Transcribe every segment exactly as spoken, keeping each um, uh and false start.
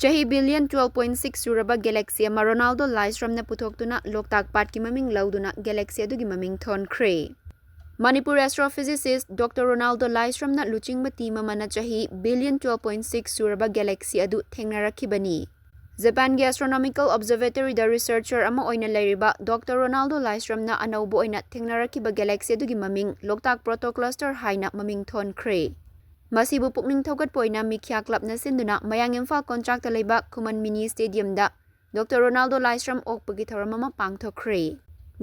ꯆꯍꯤ billion twelve point six ꯁꯨꯔꯕ galaxy ꯑꯃ ꯔꯣꯅꯥꯜꯗꯣ ꯂꯥꯏꯁ꯭ꯔꯝꯅ ꯄꯨꯊꯣꯛꯇꯨꯅ ꯂꯣꯛꯇꯥꯛ ꯄꯥꯠꯀꯤ ꯃꯃꯤꯡ ꯂꯧꯗꯨꯅ galaxy ꯑꯗꯨꯒꯤ ꯃꯃꯤꯡ ꯊꯣꯟꯈ꯭ꯔꯦ꯫ ꯃꯅꯤꯄꯨꯔ astrophysicist Doctor ꯔꯣꯅꯥꯜꯗꯣ ꯂꯥꯏꯁ꯭ꯔꯝꯅ ꯂꯨꯆꯤꯡꯕ team ꯑꯃꯅ ꯆꯍꯤ billion twelve point six ꯁꯨꯔꯕ galaxy ꯑꯗꯨ ꯊꯦꯡꯅꯔꯛꯈꯤꯕꯅꯤ꯫ ꯖꯄꯥꯟꯒꯤ astronomical observatoryꯗ researcher ꯑꯃ ꯑꯣꯏꯅ ꯂꯩꯔꯤꯕ Doctor ꯔꯣꯅꯥꯜꯗꯣ ꯂꯥꯏꯁ꯭ꯔꯝꯅ ꯑꯅꯧꯕ ꯑꯣꯏꯅ ꯊꯦꯡꯅꯔꯛꯈꯤꯕ galaxy ꯑꯗꯨꯒꯤ ꯃꯃꯤꯡ ꯂꯣꯛꯇꯥꯛ protocluster ꯍꯥꯏꯅ ꯃꯃꯤꯡ ꯊꯣꯟꯈ꯭ꯔꯦ꯫ ꯃꯁꯤꯕꯨ ꯄꯨꯛꯅꯤꯡ ꯊꯧꯒꯠꯄ ꯑꯣꯏꯅ ꯃꯤꯈ꯭ꯌꯥ clubꯅ ꯁꯤꯟꯗꯨꯅ ꯃꯌꯥꯡ ꯏꯝꯐꯥꯜ ꯀꯣꯟꯆꯥꯛꯇ ꯂꯩꯕ ꯈꯨꯃꯟ mini stadiumꯗ Doctor ꯔꯣꯅꯥꯜꯗꯣ ꯂꯥꯏꯁ꯭ꯔꯝ ꯑꯣꯛꯄꯒꯤ ꯊꯧꯔꯝ ꯑꯃ ꯄꯥꯡꯊꯣꯛꯈ꯭ꯔꯦ꯫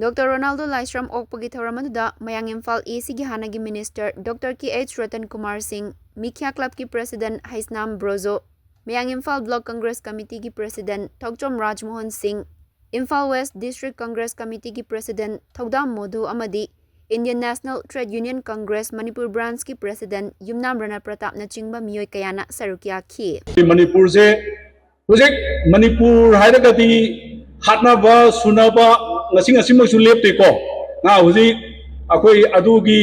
Doctor ꯔꯣꯅꯥꯜꯗꯣ ꯂꯥꯏꯁ꯭ꯔꯝ ꯑꯣꯛꯄꯒꯤ ꯊꯧꯔꯝ ꯑꯗꯨꯗ ꯃꯌꯥꯡ ꯏꯝꯐꯥꯜ ACꯒꯤ ꯍꯥꯟꯅꯒꯤ minister Doctor K H Ratan Kumar ꯁꯤꯡ, ꯃꯤꯈ꯭ꯌꯥ clubꯀꯤ president ꯍꯩꯁꯅꯥꯝ ꯕ꯭ꯔꯣꯖꯣ, ꯃꯌꯥꯡ Imphal block congress committeeꯒꯤ president Thouchom ꯔꯥꯖꯃꯣꯍꯟ ꯁꯤꯡ, Imphal West district congress committeeꯒꯤ president ꯊꯧꯗꯥꯝ ꯃꯣꯙꯨ ꯑꯃꯗꯤ Indian National Trade Union Congress Manipur branchꯀꯤ president ꯌꯨꯝꯅꯥꯝ ꯔꯅ ꯄ꯭ꯔꯇꯥꯞꯅꯆꯤꯡꯕ ꯃꯤꯑꯣꯏ ꯀꯌꯥꯅ ꯁꯔꯨꯛ ꯌꯥꯈꯤ꯫ ꯃꯅꯤꯄꯨꯔꯁꯦ ꯍꯧꯖꯤꯛ, ꯃꯅꯤꯄꯨꯔ ꯍꯥꯏꯔꯒꯗꯤ ꯍꯥꯠꯅꯕ ꯁꯨꯅꯕ ꯉꯁꯤ ꯉꯁꯤꯃꯛꯁꯨ ꯂꯦꯞꯇꯦꯀꯣ꯫ ꯉꯥ ꯍꯧꯖꯤꯛ ꯑꯩꯈꯣꯏ ꯑꯗꯨꯒꯤ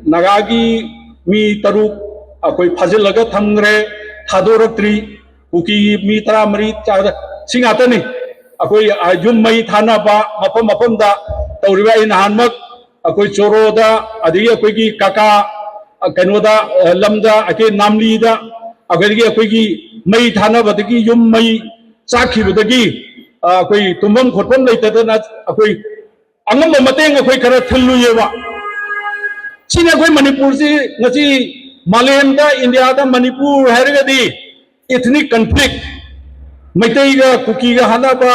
ꯅꯥꯒꯥꯒꯤ ꯃꯤ ꯇꯔꯨꯛ ꯑꯩꯈꯣꯏ ꯐꯥꯖꯤꯜꯂꯒ ꯊꯝꯈ꯭ꯔꯦ, ꯊꯥꯗꯣꯔꯛꯇ꯭ꯔꯤ꯫ ꯀꯨꯀꯤꯒꯤ ꯃꯤ ꯇꯔꯥꯃꯔꯤ ꯆꯥ-, ꯁꯤ ꯉꯥꯛꯇꯅꯤ꯫ ꯑꯩꯈꯣꯏ, ꯑ, ꯌꯨꯝ ꯃꯩ ꯊꯥꯅꯕ ꯃꯐꯝ ꯃꯐꯝꯗ ꯇꯧꯔꯤꯕ, ꯑꯩ ꯅꯍꯥꯟꯃꯛ ꯑꯩꯈꯣꯏ ꯆꯣꯔꯣꯗ, ꯑꯗꯒꯤ ꯑꯩꯈꯣꯏꯒꯤ ꯀꯀꯥ, ꯑ, ꯀꯩꯅꯣꯗ, ꯑ, ꯂꯝꯗ, ꯑꯩꯈꯣꯏ ꯅꯥꯝꯂꯤꯗ, ꯑꯩꯈꯣꯏꯗꯒꯤ ꯑꯩꯈꯣꯏꯒꯤ ꯃꯩ ꯊꯥꯅꯕꯗꯒꯤ ꯌꯨꯝ ꯃꯩ ꯆꯥꯛꯈꯤꯕꯗꯒꯤ, ꯑ, ꯑꯩꯈꯣꯏ ꯇꯨꯝꯐꯝ ꯈꯣꯠꯐꯝ ꯂꯩꯇꯗꯅ ꯑꯩꯈꯣꯏ ꯑꯉꯝꯕ ꯃꯇꯦꯡ ꯑꯩꯈꯣꯏ ꯈꯔ ꯊꯤꯜꯂꯨꯏꯌꯦꯕ꯫ ꯁꯤꯅꯤ ꯑꯩꯈꯣꯏ ꯃꯅꯤꯄꯨꯔꯁꯤ ꯉꯁꯤ ꯃꯥꯂꯦꯝꯗ, ꯏꯟꯗꯤꯌꯥꯗ ꯃꯅꯤꯄꯨꯔ ꯍꯥꯏꯔꯒꯗꯤ ethnic conflict, ꯃꯩꯇꯩꯒ ꯀꯨꯀꯤꯒ ꯍꯥꯠꯅꯕ,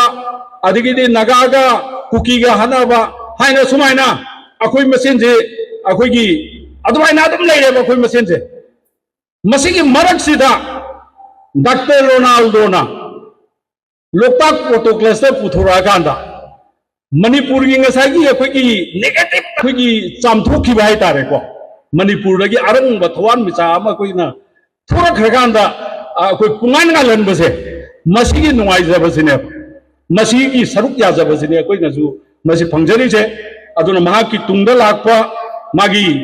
ꯑꯗꯒꯤꯗꯤ ꯅꯥꯒꯥꯒ ꯀꯨꯀꯤꯒ ꯍꯥꯠꯅꯕ ꯍꯥꯏꯅ ꯁꯨꯃꯥꯏꯅ ꯑꯩꯈꯣꯏ ꯃꯁꯦꯟꯁꯦ, ꯑꯩꯈꯣꯏꯒꯤ ꯑꯗꯨꯃꯥꯏꯅ ꯑꯗꯨꯝ ꯂꯩꯔꯦꯕ ꯑꯩꯈꯣꯏ ꯃꯁꯦꯟꯁꯦ꯫ ꯃꯁꯤꯒꯤ ꯃꯔꯛꯁꯤꯗ Doctor ꯔꯣꯅꯥꯜꯗꯣꯅ ꯂꯣꯛꯇꯥꯛ protocluster ꯄꯨꯊꯣꯔꯛꯑꯀꯥꯟꯗ ꯃꯅꯤꯄꯨꯔꯒꯤ ꯉꯁꯥꯏꯒꯤ ꯑꯩꯈꯣꯏꯒꯤ negative ꯑꯩꯈꯣꯏꯒꯤ ꯆꯥꯝꯊꯣꯛꯈꯤꯕ ꯍꯥꯏꯇꯥꯔꯦꯀꯣ, ꯃꯅꯤꯄꯨꯔꯗꯒꯤ ꯑꯔꯪꯕ ꯊꯋꯥꯟꯃꯤꯆꯥꯛ ꯑꯃ ꯑꯩꯈꯣꯏꯅ ꯊꯣꯔꯛꯈ꯭ꯔꯀꯥꯟꯗ, ꯑ, ꯑꯩꯈꯣꯏ ꯄꯨꯡꯉꯥꯟ ꯉꯥꯜꯍꯟꯕꯁꯦ, ꯃꯁꯤꯒꯤ ꯅꯨꯡꯉꯥꯏꯖꯕꯁꯤꯅꯦꯕ, ꯃꯁꯤꯒꯤ ꯁꯔꯨꯛ ꯌꯥꯖꯕꯁꯤꯅꯦ ꯑꯩꯈꯣꯏꯅꯁꯨ ꯃꯁꯤ ꯐꯪꯖꯔꯤꯁꯦ꯫ ꯑꯗꯨꯅ ꯃꯍꯥꯛꯀꯤ ꯇꯨꯡꯗ ꯂꯥꯛꯄ ꯃꯥꯒꯤ